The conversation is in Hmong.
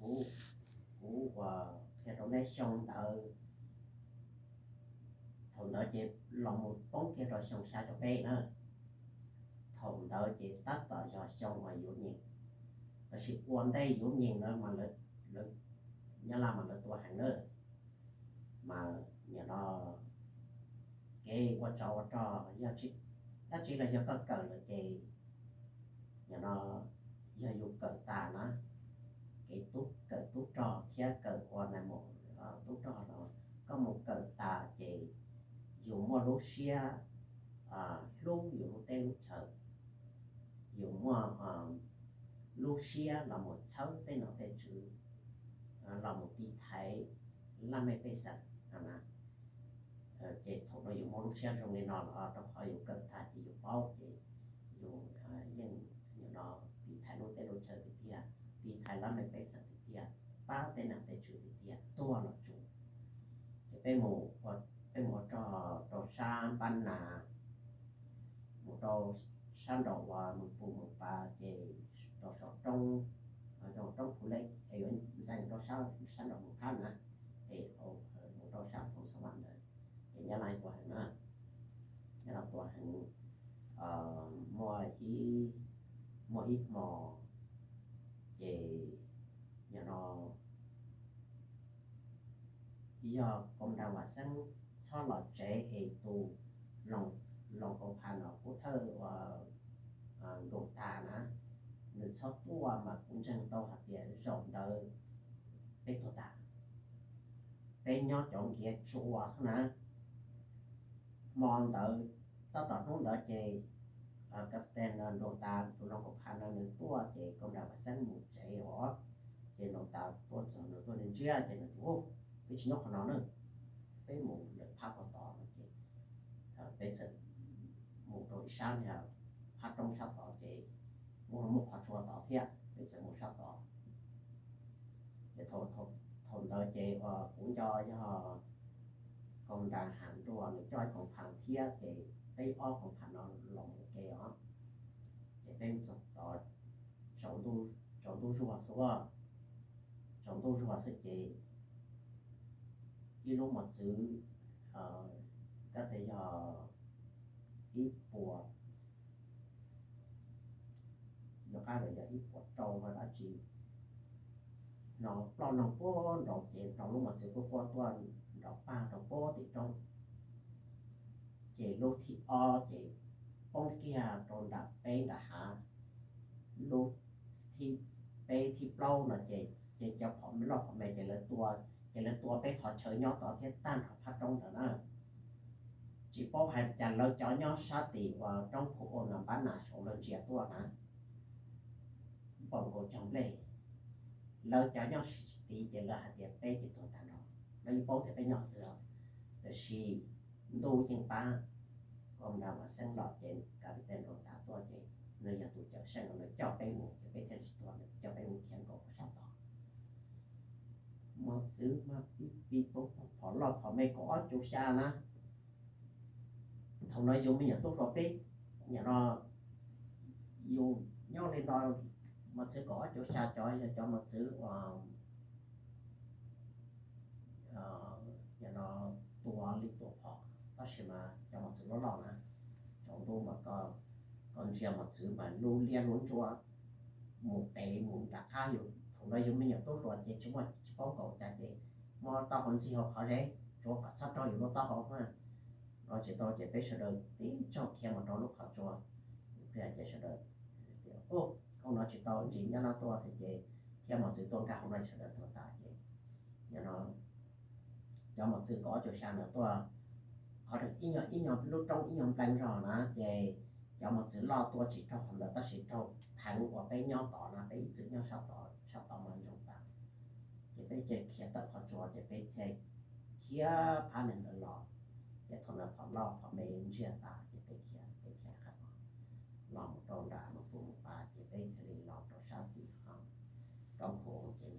Kuv, kuv uas qhia rau neb xyoo ntawd, thaum ntawd ces los mus poob kiag rau xyoo xya caum peb na. Thaum ntawd ces tab tom yog xyoo uas yuav nyeem, tab sis ua ntej yuav nyeem na mas lawv, Nyab Laj mas lawv tua heev na. Mas nim no kev ua tsov ua rog yog dab tsi los yog koj kawm lawm ces nim no yog yus kawm tas na, kev tub kawm tub rog thiab kawm ua nais maum tub rog no, koj mus kawm tas ces yus muaj lub siab hlub yus lub teb lub chaw, yus muaj lub siab los mus txhawb tej nom tej tswv, los mus tiv thaiv laj mej pej xeem no na. Ces thaum no yus muaj lub siab zoo li no los rau qhov yus kawm tag ces yus paub ces yus yeej nim no tiv thaiv lub teb lub chaw tiag tiag, tiv thaiv laj mej pej xeem tiag tiag, pab tej nom tej tswv tiag tiag tuag los tsum. Ces peb mus, peb mus ua rog rau sab Npab Nas, mus rau sab nraum uas Moos Pus Moos Pas ces rau saum roob, roob Phu Lej es yuav ntxeev rau sab nraum Moos Phab na, es mus rau sab Phoos Xas Vam ntawd, ces Nyab Laj tua heev na, Nyab Laj tua heev. Muaj ib, muaj ib hmo ces nim no yog Koos Nras Vam Xeeb txhob los tsev es tus Loos Koos Phas no, Kub Thawj uas nkaum tas na, nws txhob tuaj mas kuv ntseeg tau hais tias zaum ntawd peb tuag tas. Peb nyob cov nkiav tsuas na. Hmo ntawd, tab tom hnub ntawd ces Captain Nroos Tas, tus Loos Koos Phas no nws tuaj ces Koos Nras Vam Xeeb mus tsev os, ces Nroos Tas tuaj txog nws tuaj ntsia ces nws tias, Peb tsis nyob qhov no na, peb mus lawm phab ko tod no ces peb txawm mus rau ib sab, phab roob sab tod ces muaj, muaj qhov tsua tod thiab, peb txawm mus sab tod. Ces thaum ntawd ces kuv nco yog Koos Nras Ham Nruas nws coj ib koom phas thiab ces peb ob koom phas no los mus ua ke os. Ces peb mus txog tod tsaus ntuj zuag xwb, tsaus ntuj zuag xwb ces ib lub mos txwv, kab tes yog ib puas, nws qab lawm yog ib puas rau dab tsi, hnov ploj noog puag nraud ces hnov lub mos txwv quaj quaj tuaj nrov pag rau puag tim roob. Ces lub thib ob ces poob kiag rau nram peb nram hav. Lub thib peb thib plaub no ces, ces cov phom loj phom me ces lawv tua, ces lawv tua peb qhov chaw nyob tod thiab tag nrho phab roob ntawd na. Tsis paub hais cas lawv cov nyob sab tim uas roob Phu Ua Nas Npab Nas saud lawv ntsia tuaj na, npaum nkaus cog nplej. Lawv cov nyob tid ces lawv hais tias peb ces tuag tag nrho, lawv yeej paub tias peb nyob twg, tiam sis ntuj yeej pab, Koos Nras Vam Xeeb los ces Captain Nroos Tas tuaj ces nws yog tus cawm seej, nws coj peb mus ces peb thiaj li tsis tuag, nws coj peb mus khiav nkaum rau sab tod. Mos txwv mas pib pib poob, phom loj phom me kaum ob cuv xya na. Thaum no yus me nyuam tub hluas peb, nim no yus nyob li no, mos txwv kaum ob cuv xya cov yog cov mos txwv uas nim no tua li tua phom, tab sis mas cov mos txwv loj loj na, tsaus ntuj mas koj ntsia mos txwv mas lub liab lub ntsuab mus pem mus nram qab yus. Thaum no yus me nyuam tub hluas ces tsis muaj, tsis paub nkaus cas ces muab taub hau ntxig hauv qhov zeb tsuav kom txhob raug yus lub taub hau na. No tsis tau ces peb sawv daws tib tsaug khiav mus rau lub qhov tsua. Pliag ces sawv daws tias, Ub, hauv no tsis tau, ntsis nyab laj tuaj thiab ces thiab mos txwv tuaj nkag hauv no sawv daws tuag tas ces nim no cov mos txwv kaum ob cuv xya ntawd tuaj, qhov ib nyuag ib nyuag lub roob ib nyuag nplees zog na ces cov mos txwv loj tuaj tsis raug qhov ntawd tab sis raug pheev uas peb nyob tod na, peb ib txwm nyob sab tod, sab tod mas ntsoog tas. Ces peb thiaj khiav tawm qhov tsua ces peb thiaj khiav phab niag ntawd los. Ces thaum ntawd phom loj phom me ntsiag tas ces peb khiav, peb khiav qab los mus rau nram Moos Pus Moos Pas ces peb thiaj li los rau sab tim roob Phu Ua ces